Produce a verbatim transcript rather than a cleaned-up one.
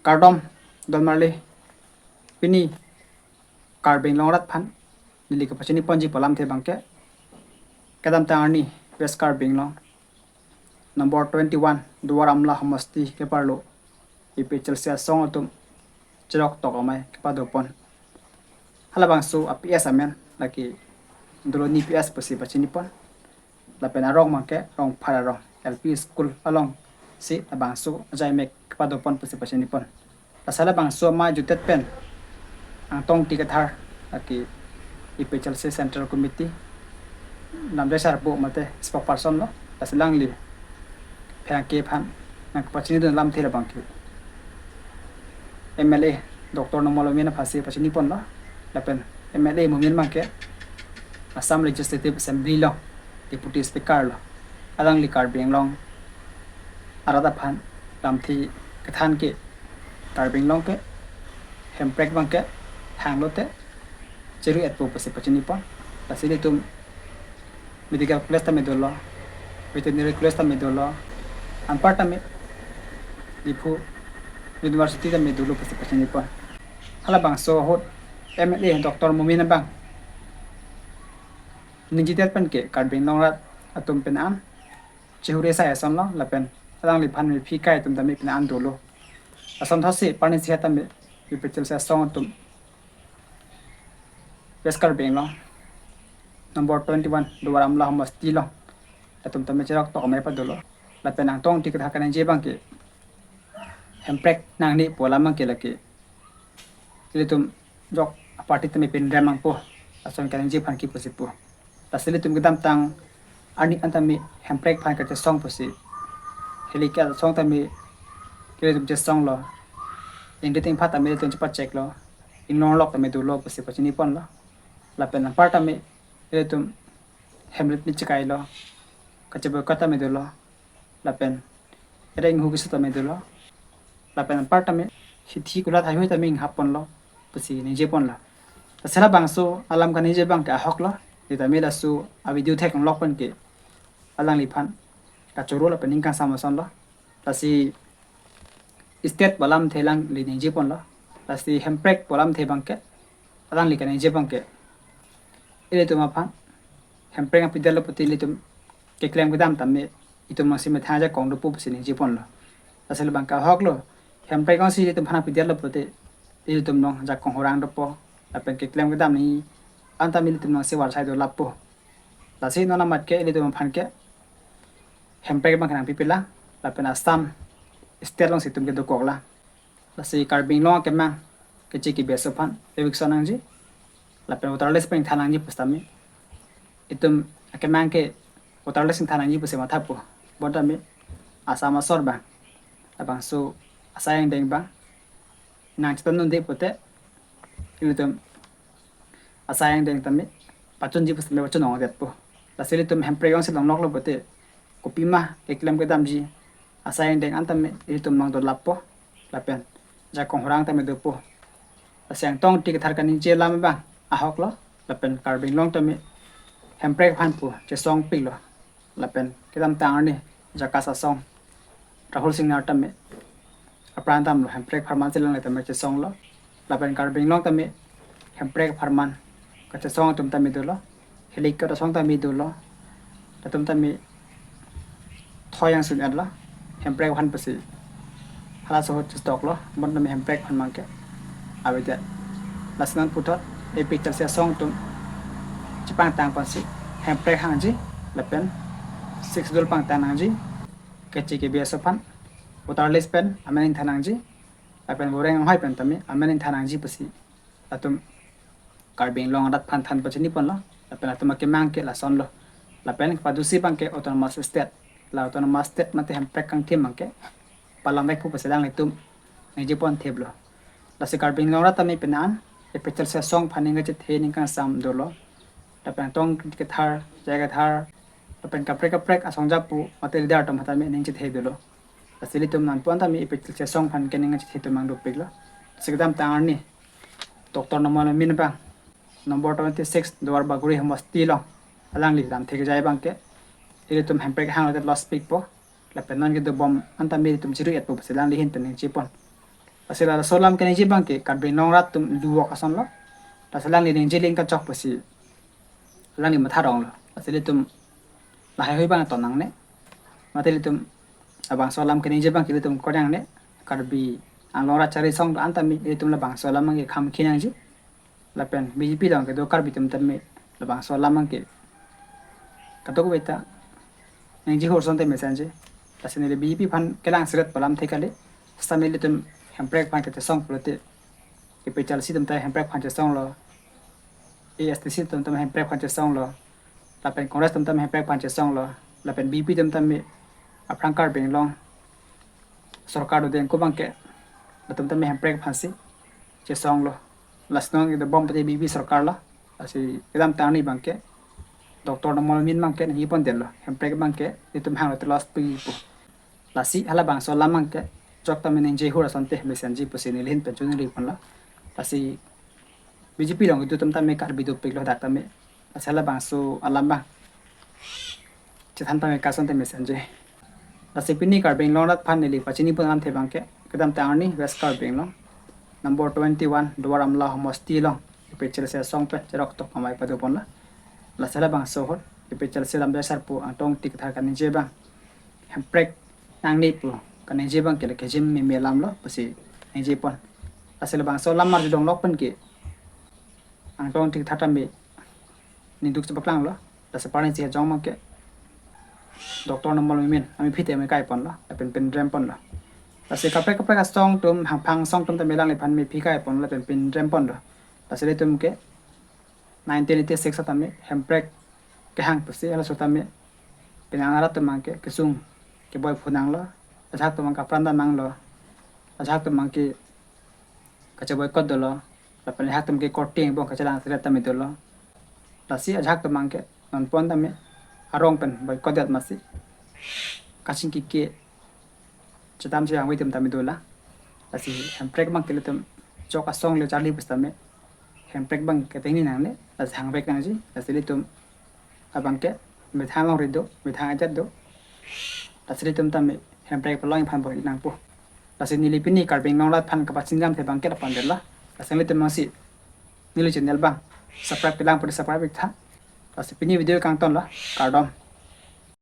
Kardom, don marli, pini Karbi Anglong arat aphan neli kepachini ponji pu alamthe abangke, kedamtang arni West Karbi Anglong number twenty-one Duar Amla homosti keparlo A P H L C asong atum cherok tok amei kepado pon. Halabangso a P S amen lake Doloni P S pusi pachini pon. Lapen arong abangke Rongphar arong L P school alongsi labangso ajaimek kepado pon pusi pachini pon. Lasi labangso amei jutdet pen Angtong Ingti Kathar lake A P H L C Central Committee namdai sarpo mate spokesperson lo, lasi alangli pherangke aphan nangkepachini dun alamthe labangke M L A Doctor Numal Momin aphansi pachini ponlo, lapen M L A Momin abangke Assam Legislative Assembly along Deputy Speaker lo. Alangli Karbi Anglong arat aphan lamthe kethan ke Karbi Anglong ke hemprek abangke hanglote cheru-etpo pusi pachini pon. Lasi ilitum medical college tame dolo, veterinary college tame dolo, anpar tame Diphu University tame dolo pusi pachini pon. Halabangso ahut M L A Doctor Momin abang ningjedet pen ke Karbi Anglong arat atum pen an chihure sai asonlo, lapen alangliphan mephi kai atum tame pen an dolo. Ason thotsi parni sihat tame A P H L C asong atum West Karbi Anglong number twenty-one Duar Amla homosti along atum tame cherok tok amei padolo. Lapen Angtong Ingti Kathar kaningje abangke hemprek nangne pu alam abangke lake ilitum jok a-party tame pinrem nangpo, lason kaningje aphan ke pusi pu. Lasi ilitum kedamtang arni an tame hemprek aphan kachesong pusi, heli ke asong tame ilitum chesonglo, ingdit ingphat tame ilitum chepacheklo, inglong lok tame dolo pusi pachini ponlo. Lapen anpar tame ilitum hem rit ni chekailo, kacheboycott tame dolo, lapen ereng hu keso tame dolo, lapen anpar tame hithi kulat haihui tame inghap ponlo pusi ningje ponlo. Lasi labangso alam kaningje abangke ahoklo, sitame laso a-video theklong lok pen ke alangliphan kachoro lapen ning kangsam asonlo. Lasi state pu alamthe alangli ningje ponlo. Lasi hemprek pu alamthe abangke alangli kaningje abangke ilitum aphan hemprek nangpidetlo pulote ilitum keklem kedam tame itum alongsi methang ajakong dopo pusi ningje ponlo. Lasi labangke ahoklo, hemprek alongsi ilitum aphan nangpidetlo pulote ilitum along ajakong horang dopo, lapen keklem kedam ni an tame ilitum alongsi varsai dolappo. Lasi non amat ke ilitum aphan ke hemprek abangke nangpipelang, lapen Assam state alongsi itum ke dokoklang. Lasi Karbi Anglong akemang keche kebi aso aphan eviction nangji, lapen voter list pen ingthan nangji pusitame, itum akemang ke voter list ingthan nangji pusi mathapo. Bonta me Assam asor abang, labangso asai angdeng abang nangchethan dunde pulote, ilitum asai angdeng tame pachunji pusitame pachun ongdetpo. Lasi ilitum hemprek alongsi longloklo pulote kopima keklem kedamji asai angdeng an tame ilitum along dolappo, lapen ajakong horang tame dopo. Lasi Angtong Ingti Kathar kaningje alam abang ahoklo, lapen Karbi Anglong tame hemprek aphan pu chesongpiklo. Lapen kedamtang arni JACAS asong Rahul Singnar tame apran damlo, hemprek apharman si alanglitame chesonglo. Lapen Karbi Anglong tame hemprek apharman kachesong atum tame dolo, helikot asong tame dolo, latum tame thoi yang sun-etlo, hemprek aphan pusi halaso ahut chestoklo, bonta me hemprek aphan abangke avedet. Lasi non puthot A P H L C asong atum chepangtang ponsi hemprek hangji lapen Sixth Schedule pangtang nangji, keche kebi aso aphan voter list pen amen ingthan nangji, lapen voreng anghoi pen tame amen ingthan nangji pusi latum Karbi Anglong arat aphan than pachini ponlo, lapen latum akemang ke lasonlo. Lapen kepadusi abangke autonomous state, la autonomous state mate hemprek kangthim abangke palang vekpo pusi alanglitum ningje ponthiplo. Lasi Karbi Anglong arat tame pen an A P H L C asong aphan ning kachethe ning kangsam dolo. Lapen Angtong Ingti Kathar, J I Kathar, lapen kaprek kaprek asong japu mate leader atum aphan tame ning chethe dolo. Lasi ilitum non pu an tame A P H L C asong aphan ke ning chethe atum abang dopiklo. Lasi kedamtang arni Doctor Numal Momin abang number twenty-six Duar Bagori homosti along alangli lamthe kejai abangke ilitum hemprek hanglote loss pikpo, lapen non kedobom an tame ilitum cheru-etpo pusi alangli ahin pen ningje pon. Lasi laso alam keningje abangke Karbi Anglong arat atum luwok asonlo. Lasi alangli ningje aling kachok pusi alangli matha ronglo. Lasi ilitum lahaihui abang ton nangne. Mate ilitum labangso alam keningje abangke ilitum konang ne. Karbi Anglong arat chari song do-an tame ilitum labangso alam abangke kham kinangji. Lapen B J P along kedo Karbi atum tame labangso alam abangke kadokave ta ningje hur asonte mesenji. Lasi neli B J P aphan kelang seret pu alamthe kali. Seta nelitum hemprek aphan kachesong pulote, A P H L C atum ta hemprek aphan chesonglo, A S D C atum ta hemprek aphan chesonglo, lapen Congress atum ta hemprek aphan chesonglo, lapen B J P atum tame aphrang Karbi Anglong sorkar do dengko abangke latum tame hemprek aphansi chesonglo. Lasi non kedobom pute B J P sorkar lo. Lasi kedamtang arni abangke Doctor Numal Momin abangke ningje pondetlo, hemprek abangke itum hanglote loss pi pu. Lasi halabangso alam abangke chok tame ningje hur asonte mesenji pusi neli ahin pen choningri ponlo. Lasi B J P along kedo atum tame Karbi dopiklo dak tame. Lasi halabangso alam abang chethan tame asonte mesenji. Lasi pini Karbi Anglong arat aphan neli pachini pon alamthe abangke kedamtang arni West Karbi Anglong number twenty-one Duar Amla homosti along A P H L C asong pen cherok tok amei pado ponlo. Lasi halabangso ahut A P H L C lamjai sarpo Angtong Ingti Kathar kaningje abang hemprek nangne pu kaningje abangke le kejim meme alamlo pusi ningje pon. Lasi labangso alam arjulong lok pen ke Angtong Ingti Kathar tame ningduk chepaklanglo. Lasi parnisi ajong abangke Doctor Numal Momin amephi tame kai ponlo lapen pinrem ponlo. Lasi kaprek kaprek asong atum, hangphang asong atum tame alangliphan mephi kai ponlo lapen pinrem ponlo. Lasi ilitum ke nineteen eighty-six atame hemprek kehang pusi halaso tame penang arat atum abangke kesung keboi phunanglo, ajahak atum abangke kapran damnanglo, ajahak atum abangke kache boycott dolo, lapen ajahak atum ke korte angbong kachelang seret tame dolo. Lasi ajahak atum abangke non pon tame arong pen boycott det masi kachingki ke chetam si hangve atum tame dolang. Lasi hemprek abangke ilitum chok asong le charli pusitame hemprek abangke tengne nangne, lasi hangvek nangji. Lasi ilitum abangke methang longri do, methang ajat do. Lasi ilitum tame hemprek palong iphan bor nangpo. Lasi neli pini Karbi Anglong arat aphan kapachini alamthe abangke lapu-an detlo. Lasi ilitum masi neli channel abang subscribe kelang pute subscribe iktha. Lasi pini video kangtonlo, kardom.